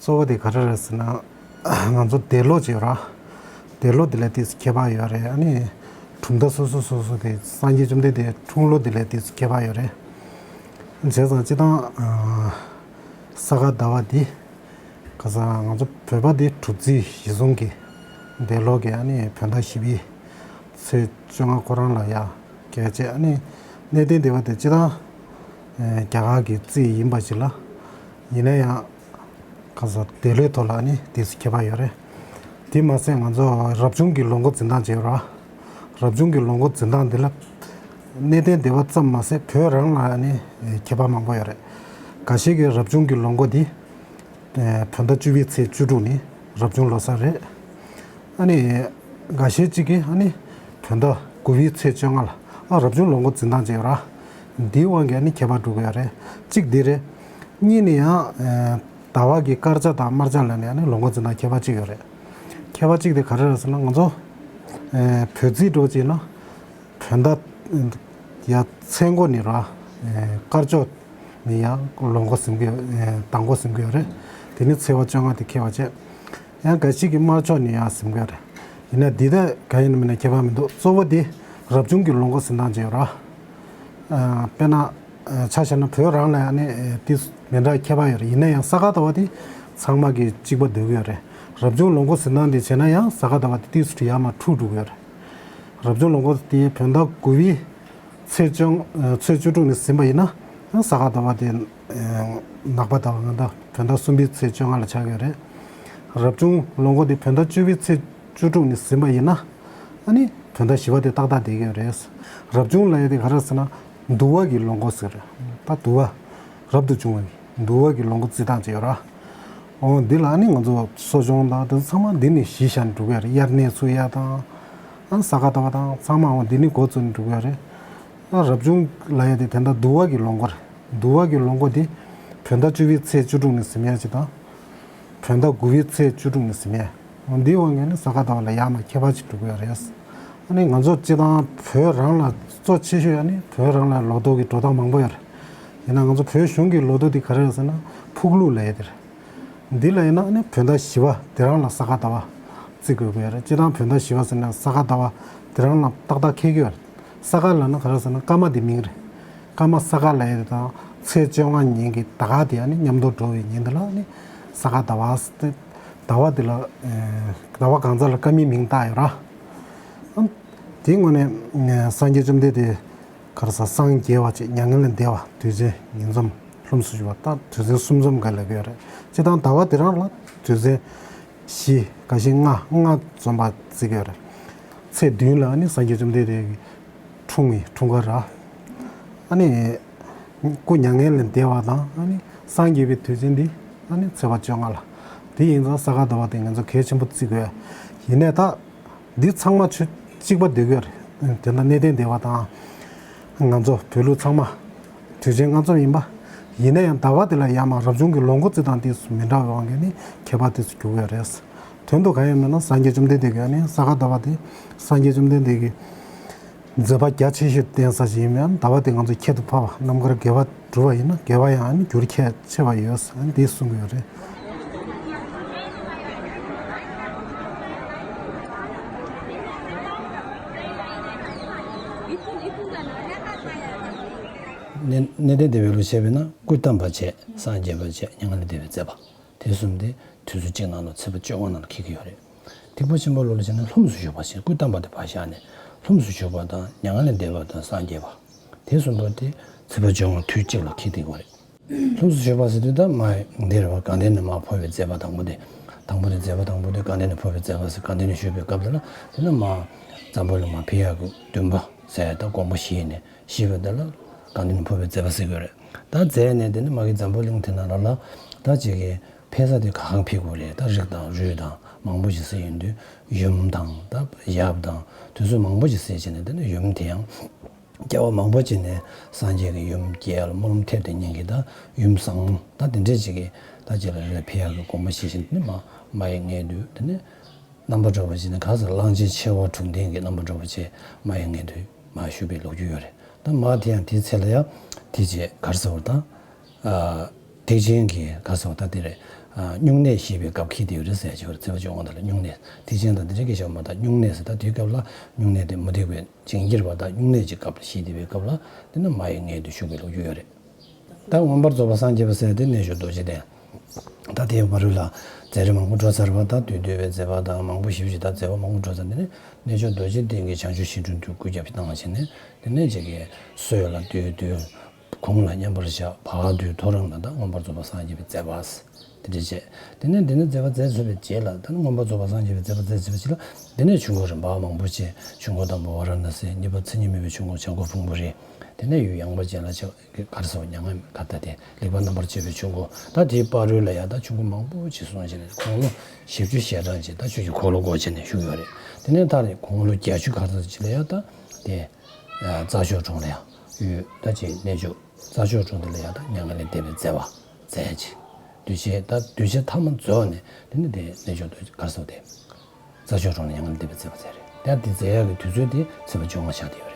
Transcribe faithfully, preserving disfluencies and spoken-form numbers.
གཙོ་བོ་དེ་ག་རེ་རེད་ཟེར་ན། ང་ཚོ་འདས་ལོ་བྱེད་ར། འདས་ལོ་དེ་ལ་ཏིས་ཁྱད་པར་ཡོད་རེད། ཨ་ནི་གྲུབ་མཐའ་སོ་སོ་སོ་སོ་དེ་སངས་རྒྱས་བཅོམ་ལྡན་འདས་འཁྲུངས་ལོ་དེ་ལ་ཏིས་ཁྱད་པར་ཡོད་རེད། བྱས་ཙང་སྤྱི་བཏང་ས་ག་ཟླ་བ་འདི་ག་ས་ང་ཚོ་བོད་པ་འདི་གྲུབ་རྩིས་གཞི་བཟུང་གི་འདས་ལོ་གི་ཨ་ནི་བོད་ཟླ་བཞི་པའི་ཚེས་བཅོ་ལྔ་ཁོ་རང་ལ་ཡ་གལ་ཆེ། ཨ་ནི་གནས་བརྟན་སྡེ་བ་དེ་སྤྱི་བཏང་རྒྱ་གར་གྱི་རྩིས་ཡིན་པ་ཞིག་ལ། ཡིན་ན་ཡང་ག་ས་འདས་ལོའི་ཐོག་ལ་ནི་དེ་ཚོ་ཁྱད་པར་ཡོད་རེད། དེ་མ་ཟད་ང་ཚོ་རབ་བྱུང་གི་ལོ་འགོ་འཛིན་སྟངས་བྱས་ཡོད་ར། རབ་བྱུང་གི་ལོ་འགོ་འཛིན་སྟངས་འདི་ལ་གནས་བརྟན་སྡེ་བ་ཙམ་མ་ཟད་བོད་རང་ལ་ནི་ཁྱད་པར་མང་པོ་ཡོད་རེད། འགའ་ཤས་ཀྱིས་རབ་བྱུང་གི་ལོ་འགོ་འདི་བོད་ཟླ་བཅུ་པའི་ཚེས་བཅུ་དྲུག་ནི་རབ་བྱུང་ལོ་གསར་རེད། ཨ་ནི་འགའ་ཤས་ཅིག་གིས་ཨ་ནི་བོད་ཟླ་དགུ་པའི་ཚེས་བཅོ་ལྔ་ལ་ཨ་རབ་བྱུང་ལོ་འགོ་འཛིན་སྟངས་བྱས་ཡོད་ར། འདིའི་དབང་གིས་ཨ་ནི་ཁྱད་པར་འགྲོ་གི་ཡོད་རེད། གཅིག་འདི་རེད། གཉིས་ནི་ཡང་ཟླ་བ་གི་དཀར་ཆ་དང་དམར་ཆ་ལ་ནི་ཨ་ནི་ལོ་འགོ་འཛིན་སྟངས་ཁྱད་པར་གཅིག་ཡོད་རེད། ཁྱད་པར་གཅིག་དེ་ག་རེ་རེད་ཟེར་ན་ང་ཚོ་བོད་རྩིས་འགྲོ་བྱས་ན་བོད་ཟླ་ཡ་ཚེས་འགོ་ནི་ར། དཀར་ཕྱོགས་ནི་ཡང་ལོ་འགོ་ཟིན་གི་ཟླ་འགོ་ཟིན་གི་ཡོད་རེད། དེ་ནི་ཚེས་པ་བཅོ་ལྔ་དེ་འཁེལ་བ་བྱས། ཡང་འགའ་ཞིག་གིས་དམར་ཕྱོགས་ནི་ཡང་ཟིན་གི་ཡོད་རེད། ཡིན་ན་འདི་ལྟ་ག་ཡིན་མིན་ན་ཁྱད་པར་མི་འདུག་གཙོ་བོ་དེ་རབ་བྱུང་གི་ལོ་འགོ་ཟིན་སྟངས་བྱས་ཡོད་ར། དཔེར་ན། ཆ་བཞག་ན་བོད་རང་ལ་ཡང་ནི་དེ་མི་འདྲ་ཁྱད་པར་ཡོད་རེད། ཡིན་ན་ཡང་ས་ག་ཟླ་བ་དེ་ཚང་མ་གི་གཅིག་པ་སྡོད་གི་ཡོད་རེད། རབ་བྱུང་ལོ་འགོ་ཟིན་སྟངས་དེ་བྱས་ན་ཡང་ས་ག་ཟླ་བ་དེ་ཏིས་ཡར་མར་འཁྲུག་འགྲོ་གི་ཡོད་རེད། རབ་བྱུང་ལོ་འགོ་དེ་བོད་ཟླ་དགུ་པའི་ཚེས་བཅོ་ཚེས་བཅུ་དྲུག་ནས་ཟིན་པ་ཡིན་ན་ཡང་ས་ག་ཟླ་བ་དེ་ནག་པ་ཟླ་བ་ང་ད་བོད་ཟླ་གསུམ་པའི་ཚེས་བཅོ་ལྔ་ལ་ཆགས་ཀྱི་ཡོད་རེད། རབ་བྱུང་ལོ་འགོ་དེ་བོད་ཟླ་བཅུ་པའི་ཚེས་བཅུ་དྲུག་ནས་ཟིན་པ་ཡིན་ན་ཨ་ནི་བོད་ཟླ་བཞི་པ་དེ་ཏག་ཏག་བསྡད་ཀྱི་ཡོད་རེད། རབ་བྱུང་ལབ་ཡ་དེ་ག་རེ་ཟེར་ན་འདུ་བ་གི་ལོ་འགོ་ཟེར། ད་འདུ་བ་རབ་ཏུ་བྱུང་བ་གི་འདུ་བ་གི་ལོ་འགོ་རྩིས་སྟངས་ཅིག་ཡོད་ར། འོ་འདི་ལ་ཨ་ནི་ང་ཚོ་གསོ་སྦྱོང་དང་དེ་ཚང་མ་འདི་ནས་གཞི་བཞག་ནས་འགྲོ་གི་ཡོད་རེད། དབྱར་གནས་ཚུགས་ཡ་དང་ཨ་ས་ག་ཟླ་བ་དང་ཚང་མ་འོ་འདི་ནས་འགོ་བཙུགས་ནས་འགྲོ་གི་ཡོད་རེད། ཨ་རབ་བྱུང་ལབ་ཡ་དེ་དེ་འདྲ་འདུ་བ་གི་ལོ་འགོ་རེད། འདུ་བ་གི་ལོ་འགོ་དེ་བོད་ཟླ་བཅུ་པའི་ཚེས་བཅུ་དྲུག་ནས་ཟིན་ཡ་ཅིག་དང་། བོད་ཟླ་དགུ་པའི་ཚེས་བཅུ་དྲུག་ནས་ཟིན་ཡ། འོ་འདིའི་དབང་གིས་ནི་ས་ག་ཟླ་བ་ལ་ཡར་མར་ཁྱད་པར་ཅིག་འགྲོ་གི་ཡོད་རེད། ཨ་ནི་ང་ཚོ་སྤྱི་བཏང་བོད་རང་ལ་གཙོ་ཆེ་ཤོས་ཨ་ནི་བོད་རང་ལ་ལོ་ཐོ་གི་འགྲོ་སྟངས་མང་པོ་ཡོད་རེད། ཡིན་ན་ང་ཚོ་བོད་གཞུང་གི་ལོ་ཐོ་འདི་ག་རེ་རེད་ཟེར་ན་ཕུག་ལུག་ལབ་ཡ་དེ་རེད། འདི་ལ་ཡིན་ན་ཨ་ནི་བོད་ཟླ་བཞི་པ་དེ་རང་ལ་ས་ག་ཟླ་བ་བརྩི་དགོས་ཀྱི་ཡོད་རེད། སྤྱི་བཏང་བོད་ཟླ་བཞི་པ་ཟེར་ན་ས་ག་ཟླ་བ་དེ་རང་ལ་ཏག་ཏག་འཁེལ་གྱི་ཡོད་རེད། ས་ག་ལབ་ན་ག་རེ་ཟེར་ན་སྐར་མ་དེ་མིང་རེད། སྐར་མ་ས་ག་ལབ་ཡ་དེ་དང་ཚེས་བཅོ་ལྔ་ཉིན་གྱི་ཟླ་སྐར་དེ་ཨ་ནི་མཉམ་དུ་འགྲོ་བའི་ཉིན་དེ་ལ་ཨ་ནི་ས་ག་ཟླ་བ་ཟེར་ཏེ་ཟླ་བ་དེ་ལ་ཟླ་བ་གང་ཟག་ལ་སྐར་མའི་མིང་བཏགས་ཡོད་ར། ཨ་དེའི་ངོས་ནས་སངས་རྒྱས་བཅོམ་ལྡན་འདས་ག་རེ་ཟེར་སངས་རྒྱས་པ་ཅིག་མྱ་ངན་ལས་འདས་པ་དུས་ཆེན་ཉིས་འཛོམས་ལྷུམས་སུ་ཞུགས་པ་ད་དུས་ཆེན་གསུམ་འཛོམས་ག་ལབ་ཀྱི་ཡོད་རེད། སྤྱི་བཏང་ཟླ་བ་དེ་རང་ལ་དུས་ཆེན་བཞི་འགའ་ཞིག་ལྔ་ལྔ་འཛོམས་པ་བརྩི་གི་ཡོད་རེད། ཚེས་བདུན་ལ་ཨ་ནི་སངས་རྒྱས་བཅོམ་ལྡན་འདས་ཀྱི་འཁྲུངས་པའི་འཁྲུངས་སྐར་ར། ཨ་ནི་སྐུ་མྱ་ངན་ལས་འདས་པ་དང་ཨ་ནི་སངས་རྒྱས་པའི་དུས་ཆེན་འདི་ཨ་ནི་ཚེས་པ་བཅོ་ལྔ་ལ། དེ་ཡིན་ཙང་ས་ག་ཟླ་བ་དེ་ང་ཚོ་གལ་ཆེན་པོ་བརྩི་དགོས། ཡིན་ནའི་ད་འདི་ཚང་མ་ཆོས་གཅིག་པ་སྡོད་དགོས་རེད། དེ་འདྲ་གནས་བརྟན་སྡེ་བ་དང་ང་ཚོ་བོད་ལུགས་ཚང་མ། དུས་ཆེན་ལྔ་འཛོམས་ཡིན་པ། ཡིན་ན་ཡང་ཟླ་བ་དེ་ལ་ཡར་མར་རབ་བྱུང་གི་ལོ་འགོ་རྩིས་སྟངས་དེ་མི་འདྲ་བའི་དབང་གིས་ནི་ཁྱད་པར་དེ་ཚོ་འགྱུར་གྱི་རེད། དོན་དུ་གང་ཡིན་མིན་ན་སངས་རྒྱས་བཅོམ་ལྡན་འདས་ཀྱིས་ནི་ས་ག་ཟླ་བ་དེ་སངས་རྒྱས་བཅོམ་ལྡན་འདས་ཀྱི་མཛད་པ་རྒྱ་ཆེ་ཤོས་བསྟན་ས་ཞིག་ཡིན་མིན་ཟླ་བ་དེ་ང་ཚོ་ཁྱད་དུ་འཕགས་པ་རྣམ་དཀར་དགེ་བ་བསྒྲུབས་པ་ཡིན་ན་དགེ་བ་ཡང་ནི་འགྱུར་ཁྱད་ཆེ་བ་ཡོད་ཟེར་འདི་གསུང་གི་ཡོད་རེད། གནས་གནས་བརྟན་སྡེ་བའི་ལུགས་བྱས་པས་ན་སྐུ་བལྟམས་པ་བྱས་སངས་རྒྱས་པ་བྱས་མྱ་ངན་ལས་འདས་པའི་མཛད་པ། དེ་གསུམ་དེ་དུས་ཚོད་གཅིག་ནང་ལ་ཚེས་པ་བཅོ་ལྔ་ནང་ལ་འཁེལ་གྱི་ཡོད་རེད། ཐེག་པ་ཆེན་པོའི་ལུགས་ལ་བྱས་ན་ལྷུམས་སུ་ཞུགས་པ་ཞེས་སྐུ་བལྟམས་པ་དེ་ཕར་བཞག་ནས་ལྷུམས་སུ་ཞུགས་པ་དང་མྱ་ངན་ལས་འདས་པ་དང་སངས་རྒྱས་པ། དེ་གསུམ་པོ་དེ་ཚེས་པ་བཅོ་ལྔ་དུས་གཅིག་ལ་འཁེལ་བསྡད་ཡོད་རེད། ལྷུམས་སུ་ཞུགས་པ་ཟེར་དུས་ད་མ་འདིར་བ་དགའ་ལྡན་ནས་མར་འཕོ་བའི་མཛད་པ་དང་པོ་དེ། དང་པོ་དེ་མཛད་པ་དང་པོ་དེ་དགའ་ལྡན་ནས་འཕོ་བའི་མཛད་པ་ཟེར་དགའ་ལྡན་ནས་བཞུགས་པའི་སྐབས་དེ་ལ་དེ་ནས་མར་འཛམ་བུ་གླིང་མར་ཕེབས་ཡག་གི་འདུན་པ་ཟེར་ད་དགོངས་པ་བཞེས་ནས་བཞེས་པ་དེ་ལ་དགའ་ལྡན་ནས་འཕོ་བའི་མཛད་པ་ཟེར་གྱི་ཡོད་རེད། ད་མཛད་ནས་དེ་ནས་མ་གི་འཛམ་བུ་གླིང་དེ་ནང་ལ་ལ་ད་ཅིག་གི་ཕེབས་ས་དེ་ག་གང་ཕེབས་དགོས་རེད། ད་རིགས་དང་རུས་དང་མང་པོ་ཞིག་བསད་ཡོང་དུས་ཡུམ་དང་ད་ཡབ་དང་དེ་ཚོ་མང་པོ་ཞིག་བསད་བྱས་ནས་དེ་ནས་ཡུམ་དེ་ཡང་སྐྱེ་བ་མང་པོ་ཅིག་ནས་སངས་རྒྱས་ཀྱི་ཡུམ་སྐྱེ་ཡ་ལ་སྨོན་ལམ་ཐེབས་དེ་ཉིན་གྱི་ད་ཡུམ་བཟང་མོ་ད་དེ་འདྲས་ཅིག་གི་ད་ཅིག་ལ་རེ་ལ་ཕེབས་ཡག་གི་དགོངས་པ་བཞེས་བཞིན་དེ་ནས་མ་མ་ཡི་མངལ་དུ་དེ་ནས་རྣམ་པར་གྲོལ་བ་ཅིག་ནས་ག་ས་གླང་ཆེན་མཆེ་བ་དྲུག་ལྡན་གྱི་རྣམ་པར་གྲོལ་བ་ཅིག་མ་ཡི་མངལ་དུ་མ་བཞུགས་པའི་ལོ་རྒྱུས་ཡོད་རེད། ད་མ་དེ་ཡང་དེའི་ཚེ་ལ་ཡང་དེ་རྗེས་ག་རེ་ཟེར་བ་དང་། ཐེག་ཆེན་གྱི་ག་ཟེར་བ་ད་དེ་རེད། ཨ། སྨྱུང་གནས་བཞེས་པའི་སྐབས་ཁེལ་བསྡད་ཡོད་རེད་ཟེར་ཡ་ཅིག་ཡོད་རེད། ཚེས་པ་བཅོ་ལྔ་དེ་ལ་སྨྱུང་གནས། ཐེག་ཆེན་དང་དེ་འདྲ་གི་བཞག་མ་ཐག་སྨྱུང་གནས་ཟེར། ད་དེའི་སྐབས་ལ་སྨྱུང་གནས་དེ་མུ་སྟེགས་པའི་བྱིན་གྱིས་བརླབས་པ་དང་སྨྱུང་གནས་ཀྱི་སྐབས་ལ་བཞེས་བསྡད་པའི་སྐབས་ལ་དེ་ནི་མ་ཡི་མངལ་དུ་ཞུགས་པའི་ལོ་རྒྱུས་ཡོད་རེད། ད་མངོན་པར་རྫོགས་པར་སངས་རྒྱས་པ་ཟེར་དེ་རྣལ་འབྱོར་རྡོ་རྗེ་གདན། ད་དེའི་བར་དུ་ལ་མཛད་རིམ་མང་པོ་འགྲོ་ཚར་བ། ད་བདུད་འདུལ་བའི་མཛད་པ་དང་མང་པོ་ཞེ་པོ་ཅིག་ད་མཛད་པ་མང་པོ་འགྲོ་ཚར། དེ་ནས་རྣལ་འབྱོར་རྡོ་རྗེ་གདན་གྱི་བྱང་ཆུབ་ཞི་ཁྲོའི་མཐུས་སྐུ་རྒྱབ་བཏང་བྱས་ནས་དེ་ནས་ཅིག་གིས་སྲོད་ལ་བདུད་འདུལ། གུང་ལ་མཉམ་པར་བཞག། བར་དུ་ཐོ་རངས་ལ་ད་མངོན་པར་རྫོགས་པར་སངས་རྒྱས་པའི་མཛད་པ། དེ་འདྲ་བྱས། དེ་ནས་འདི་ནི་མཛད་པ་མཛད་ཚར་བའི་རྗེས་ལ་ད་ནི་མངོན་པར་རྫོགས་པར་སངས་རྒྱས་པའི་མཛད་པ་མཛད་ཚར་བའི་རྗེས་ལ་དེ་ནས་ཆོས་འཁོར་རིམ་པ་མང་པོ་བྱས། ཆོས་འཁོར་དང་པོ་ཝཱ་ར་ཎཱ་སི། གཉིས་པ་མཚན་ཉིད་མེད་པའི་ཆོས་འཁོར་བྱང་སྒོ་ཕུང་པོའི་རི། དེ་ནས་ཡུལ་ཡངས་པ་ཅན་ལ་ཆགས། ག་རེ་ཟེར། མྱ་ངམ་ག་ད་དེ་ལེགས་པར་རྣམ་པར་དཔྱད་པའི་ཆོས་འཁོར། ད་དེའི་བར་དུ་ལ་ཡང་ད་ཆོས་འཁོར་མང་པོ་ཅིག་གསུངས་བྱས་ནས་དགུང་ལོ་བཞི་བཅུ་ཞེ་གྲངས་ཅིག་ད་ཆོས་ཀྱི་འཁོར་ལོ་བསྐོར་བྱས་ནས་བཞུགས་ཡོད་རེད། དེ་ནས་མཐར་ནི་དགུང་ལོ་བརྒྱད་ཅུ་ག་ད་ཅིག་ལ་ཡང་ད་དེ་རྩྭ་མཆོག་གྲོང་ལ་ཡང་ཡུལ་ད་ཅིག་རྣལ་འབྱོར། རྩྭ་མཆོག་གྲོང་དེ་ལ་ཡང་ད་མྱ་ངན་ལས་འདས་པའི་མཛད་པ་མཛད་ཅིང་། འདུས་བྱས་ད་འདུས་བྱས་ཐ་མ་རྫོགས་ནས་དེ་ནི་དེ་རྣལ་འབྱོར་དུ་གར་སོགས་ཏེ། རྩྭ་མཆོག་གྲོང་ནས་མྱ་ངན་ལས་འདས་པའི་མཛད་པ་མཛད་རེད། ད་དེ་མཛད་ཡག་གི་དུས་ཚོད་དེ་ཚེས་པ་བཅོ་ལྔ་ཆགས་བསྡད་ཡོད་